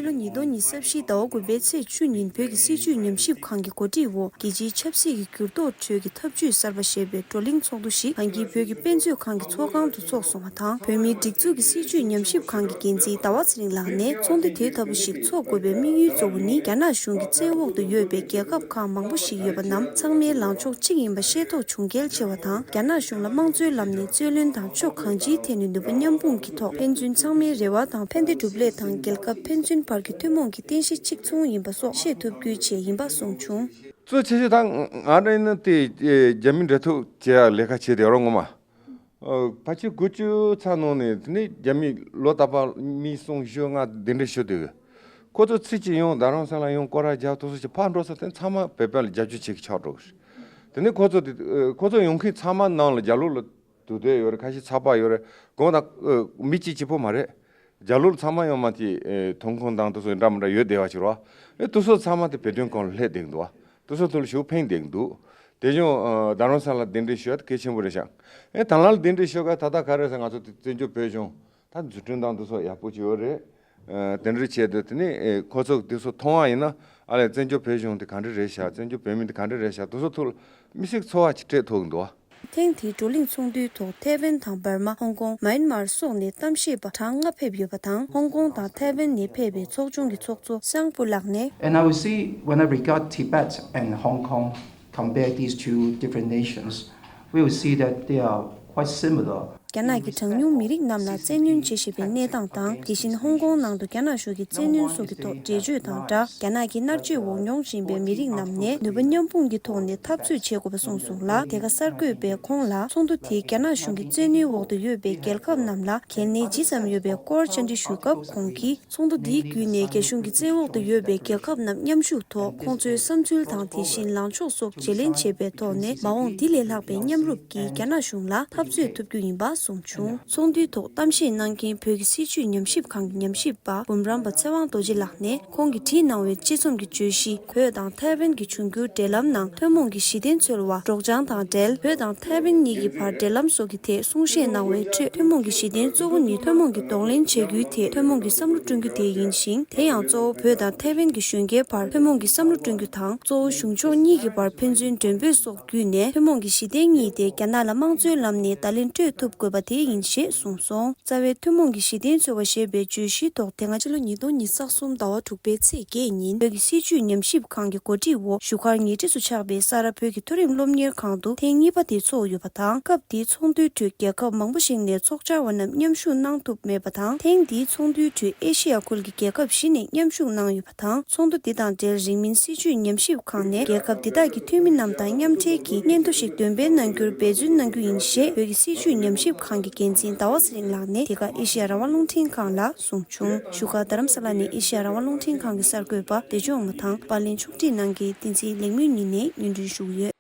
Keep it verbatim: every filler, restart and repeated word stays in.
ཕྱི་ལོ་ཉིས་སྟོང་ཉི་ཤུ་རྩ་བཞི་ཟླ་བ་དགུ་པའི་ཚེས་བཅུ་ཉིན་བོད་ཀྱི་སྲིད་བྱུས་ཉམས་ཞིབ་ཁང་གི་གོ་སྒྲིག་འོག་རྒྱལ་སྤྱིའི་ཆབ་སྲིད་ཀྱི་འགྱུར་ལྡོག་ཁྲོད་ཀྱི་ཐབས་ཇུས་གསར་པ་ཞེས་པའི་བགྲོ་གླེང་ཚོགས་འདུ་ཞིག་གངས་སྐྱིད་བོད་ཀྱི་དཔེ་མཛོད་ཁང་གི་ཚོགས་ཁང་དུ་འཚོགས་སོང་བ་དང་། བོད་མིའི་སྒྲིག་འཛུགས་ཀྱི་སྲིད་བྱུས་ཉམས་ཞིབ་ཁང་གི་འགན་འཛིན་ཟླ་བ་ཚེ་རིང་ལགས་ནས་ཚོགས་འདུ་དེ་ལྟ་བུ་ཞིག་འཚོགས་དགོས་པའི་དམིགས་ཡུལ་གཙོ་བོ་ནི། རྒྱ་ནག་གཞུང་གི་བཙན་འོག་ཏུ་ཡོད་པའི་རྒྱལ་ཁབ་ཁག་མང་པོ་ཞིག་ཡོད་པ་རྣམས་ཚང་མའི་ལངས་ཕྱོགས་གཅིག་ཡིན་པ་ཤེས་རྟོགས་བྱུང་གལ་ཆེ་བ་དང་། རྒྱ་ནག་གཞུང་ལ་དམངས་གཙོའི་ལམ་ནས་རྩོད་ལེན་དང་ཕྱོགས་གང་ཅིའི་ཐད་ནས་ནུས་པ་མཉམ་སྤུངས་ཀྱི་ཐོག་ཕན་ཚུན་ཚང་མའི་རེ་བ་དང་ཕན་བདེ་སྒྲུབ་སླད་དང་། རྒྱལ་ཁབ་ཕན་ཚུན་བར་གྱི་ཐུན་མོང་གི་རྟེན་གཞི་གཅིག་མཚུངས་ཡིན་པ་སོགས་ཤེས་ཐུབ་རྒྱུའི་ཆེད་ཡིན་པ་གསུངས་བྱུང་། གཙོ་ཆེ་ཤོས་ད་ང་རང་ཡིན་ན་དེ་རྒྱ་མི་འབྲེལ་མཐུད་བྱེད་ཡག་ལས་ཀ་བྱེད་བསྡད་ཡོད་རེད་ངོ་མ། ཨ། ཕལ་ཆེར་དགུ་བཅུ་ཚར་ནང་ནས་དེ་ནས་རྒྱ་མི་ལོ་རྟག་པར་མི་གསུམ་བཞི་ལྔ་གདན་འདྲེན་ཞུ་འདོད་ཡོད། ཁོ་ཚོ་ཚིག་གཅིག་ཡོང་རྡ་རམ་ས་ལ་ཡོང་སྐོར་ར་རྒྱག་དུས་ཚོད་ཅིག་ཕར་འགྲོ་ས་དེ་ཚང་མ་བོད་པ་ལ་རྒྱབ་སྐྱོར་བྱེད་ཀྱི་ཆགས་འགྲོ་གི་རེད། དེ་ནས་ཁོ་ཚོ་དེ་ཁོ་ཚོ་ཡོང་མཁན་ཚང་མ་ནང་ལ་རྒྱ་ལོག་ལ་འདུག་བསྡད་ཡོད་རེད། ཁ་ཤས་ཚགས་པར་ཡོད་རེད། དགོངས་དག་མི་གཅིག་གཅིག་པོ་མ་རེད། རྒྱ་ལོག་ཚང་མ་ཡོང་མ་དེ་ཐོང་ཁུངས་དང་དུ་སོ་འདྲ་མི་འདྲ་ཡོད་བསྡད་པ་ཞིག་རེད་བ། ཨེ་དུ་སོ་ཚང་མ་དེ་བོད་དོན་སྐོར་ལ་སླེབས་བསྡད་འདུག་བ། དུ་སོ་ཐུགས་ལ་ཞུགས་ཕན་བསྡད་འདུག་དེ་བཞིན་རྡ་རམ་ས་ལ་གདན་འདྲེན་ཞུ་ཡ་དེ་གལ་ཆེན་པོ་རེད་ཤག་ཨེ་ད་ལ་གདན་འདྲེན་ཞུ་ག་ད་ལྟ་ག་རེ་ཟེར་ང་ཚོ་དེ་བཙན་བྱོལ་བོད་གཞུང་ད་འཛུགས་སྐྲུན་དང་དུ་སོ་ཡག་པོ་ཅིག་ཡོད་རེད། ཨེ་དེ་འདྲ་བྱས་ཏེ་དེ་ནས་ཨེ་ཁོ་ཚོ་དུ་སོ་མཐོང་བ་ཡིན་ན་ཨ་ལས་བཙན་བྱོལ་བོད་གཞུང་དེ་ག་འདྲ་རེད་ཤག་བཙན་བྱོལ་བོད་མི་དེ་ག་འདྲ་རེད་ཤག་དུ་སོ་ཐུགས་ལ་མི་སེར་ཚོར་བ་ཅིག་སྤྲད་ཐུབ་ཀྱི་འདུག་བ། ཐེངས་འདིའི་བགྲོ་གླེང་ཚོགས་འདུའི་ཐོག་ཐའེ་ཝན་དང་འབར་མ། ཧོང་ཀོང་། མཱ་ཡན་མར་སོགས་ནས་གཏམ་བཤད་པ་གྲངས་ལྔ་ཕེབས་ཡོད་པ་དང་། ཧོང་ཀོང་དང་ཐའེ་ཝན་ནས་ཕེབས་པའི་ཚོགས་ཆུང་གི་ཚོགས་གཙོ་སང་ཕུ་ལགས་ནས། And I would see when I regard Tibet and Hong Kong, compare these two different nations, we would see that they are quite similar. རྒྱ་ནག་གི་གྲངས་ཉུང་མི་རིགས་རྣམས་ལ་བཙན་གནོན་བྱེད་བཞིན་པའི་གནས་སྟངས་དང་། དེ་བཞིན་ཧོང་ཀོང་ནང་དུ་རྒྱ་ནག་གཞུང་གི་བཙན་གནོན་སོགས་ཀྱི་ཐོག་འགྲེལ་བརྗོད་དང་སྦྲགས། རྒྱ་ནག་གི་མནར་གཅོད་འོག་མྱོང་བཞིན་པའི་མི་རིགས་རྣམས་ནས་ནུས་པ་མཉམ་སྤུངས་ཀྱི་ཐོག་ནས་འཐབ་རྩོད་བྱེད་དགོས་པ་གསུངས་སོང་ལ། དེ་ག་གསར་འགོད་པས་ཁོང་ལ་ཚོགས་འདུ་དེས་རྒྱ་ནག་གཞུང་གི་བཙན་གནོན་འོག་ཏུ་ཡོད་པའི་རྒྱལ་ཁབ་རྣམས་ལ་གལ་གནད་ཇི་ཙམ་ཡོད་པའི་སྐོར་བཅར་འདྲི་ཞུས་སྐབས། ཁོང་གིས་ཚོགས་འདུ་འདིའི་བརྒྱུད་ནས་རྒྱ་གཞུང་གི་བཙན་འོག་ཏུ་ཡོད་པའི་རྒྱལ་ཁབ་རྣམས་མཉམ་ཞུགས་ཐོག་ཁོང་ཚོའི་བསམ་ཚུལ་དང་། དེ་བཞིན་ལངས་ཕྱོགས་སོགས་བརྗེ་ལེན་བྱེད་པའི་ཐོག་ནས། མ་འོངས་འདི་ལས་ལྷག་པའི་མཉམ་རུབ་ཀྱིས་རྒྱ་ནག་གཞུང་ལ་འཐབ་རྩོད་ཐུབ་རྒྱུ་ཡིན་པ་གསུངས་བྱུང་། ཚོགས་འདུའི་ཐོག་གཏམ་བཤད་གནང་མཁན་བོད་ཀྱི་སྲིད་བྱུས་ཉམས་ཞིབ་ཁང་གི་ཉམས་ཞིབ་པ་འབུམ་རམས་པ་ཚེ་དབང་རྡོ་རྗེ་ལགས་ནས། ཁོང་གིས་བྲིས་གནང་བའི་དཔྱད་རྩོམ་གྱི་བརྗོད་གཞི། བོད་དང་ཐའེ་ཝན་གྱི་འབྱུང་འགྱུར་འབྲེལ་ལམ་ནང་ཐུན་མོང་གི་གཞི་རྟེན་འཚོལ་བ། སྒྲོག་སྦྱང་དང་འབྲེལ། བོད་དང་ཐའེ་ཝན་གཉིས་ཀྱི་བར་འབྲེལ་ལམ་སོགས་ཀྱི་ཐད་གསུང་བཤད་གནང་བའི་ཁྲོད། ཐུན་མོང་གི་གཞི་རྟེན་གཙོ་བོ་ནི་ཐུན་མོང་གི་གདོང་ལེན་བྱ་རྒྱུའི་ཐད་ཐུན་མོང་གི་བསམ་བློ་བསྐྲུན་རྒྱུ་དེ་ཡིན་ཞིང་། དེ་ཡང་གཙོ་བོ་བོད་དང་ཐའེ་ཝན་གྱི་གཞོན་སྐྱེས་བར་ཐུན་མོང་གི་བསམ་བློ་བསྐྲུན་རྒྱུ་དང་། གཙོ་བོ་གཞུང་ཕྱོགས་གཉིས་ཀྱི་བར་ཕན་ཚུན་མགྲོན་འབོད་སོགས་བརྒྱུད་ནས་ཐུན་མོང་གི་གཞི་རྟེན་གཉིས་དེ་རྒྱ་ནག་ལ་དམངས་གཙོའི་ལམ་ནས་བརྡ་ལན་སྤྲོད་ཐུབ་དགོས་པ་དེ་ཡིན་ཞེས་གསུངས་སོང་། རྩ་བའི་ཐུན་མོང་གི་གཞི་རྟེན་འཚོལ་བ་ཞེས་པའི་བརྗོད་གཞིའི་ཐོག་དེ་སྔ་ཕྱི་ལོ་ཉིས་སྟོང་ཉི་ཤུ་རྩ་གསུམ་ཟླ་བ་དྲུག་པའི་ཚེས་བརྒྱད་ཉིན་བོད་ཀྱི་སྲིད་བྱུས་ཉམས་ཞིབ་ཁང་གི་གོ་སྒྲིག་འོག་བཞུགས་སྒར་ཉེ་འཁྲིས་སུ་ཆགས་པའི་ས་རཱ་བོད་ཀྱི་མཐོ་རིམ་སློབ་གཉེར་ཁང་དུ་ཐེངས་གཉིས་པ་དེ་ཚོགས་ཡོད་པ་དང་། སྐབས་དེའི་ཚོགས་འདུའི་ཁྲོད་རྒྱལ་ཁབ་མང་པོ་ཞིག་ནས་ཚོགས་བཅར་བ་རྣམས་མཉམ་ཞུགས་གནང་ཐུབ་མེད་པ་དང་། ཐེངས་འདིའི་ཚོགས་འདུའི་ཁྲོད་ཨེ་ཤེ་ཡ་ཁུལ་གྱི་རྒྱལ་ཁབ་བཞི་ནས་མཉམ་ཞུགས་གནང་ཡོད་པ་དང་། ཚོགས་འདུ་འདི་དང་འབྲེལ་རིང་མིན་སྲིད་བྱུས་ཉམས་ཞིབ་ཁང་ནས་རྒྱལ་ཁབ་འདི་དག་གི་འཐུས་མི་རྣམས་དང་མཉམ་འབྲེལ་གྱིས་སྙན་ཐོ་ཞིག་འདོན་སྤེལ་གནང་རྒྱུར་འབད་བརྩོན་གནང་རྒྱུ་ཡིན་ཞེས་བོད་ཀྱི་སྲིད་བྱུས་ཉམས་ཞིབ་ཁང་གི་འགན་འཛིན་ཟླ་བ་ཚེ་རིང་ལགས་ནས་དེ་ག་ཨེ་ཤེ་ཡ་རང་དབང་རླུང་འཕྲིན་ཁང་ལ་གསུངས་བྱུང་། བཞུགས་སྒར་རྡ་རམ་ས་ལ་ནས་ཨེ་ཤེ་ཡ་རང་དབང་རླུང་འཕྲིན་ཁང་གི་གསར་འགོད་པ་བདེ་སྐྱོང་མ་དང་པར་ལེན་ཕྱོགས་སྒྲིག་གནང་མཁན་བསྟན་འཛིན་ལེགས་སྨོན་གཉིས་ནས་སྙན་སྒྲོན་ཞུ་གི་ཡོད།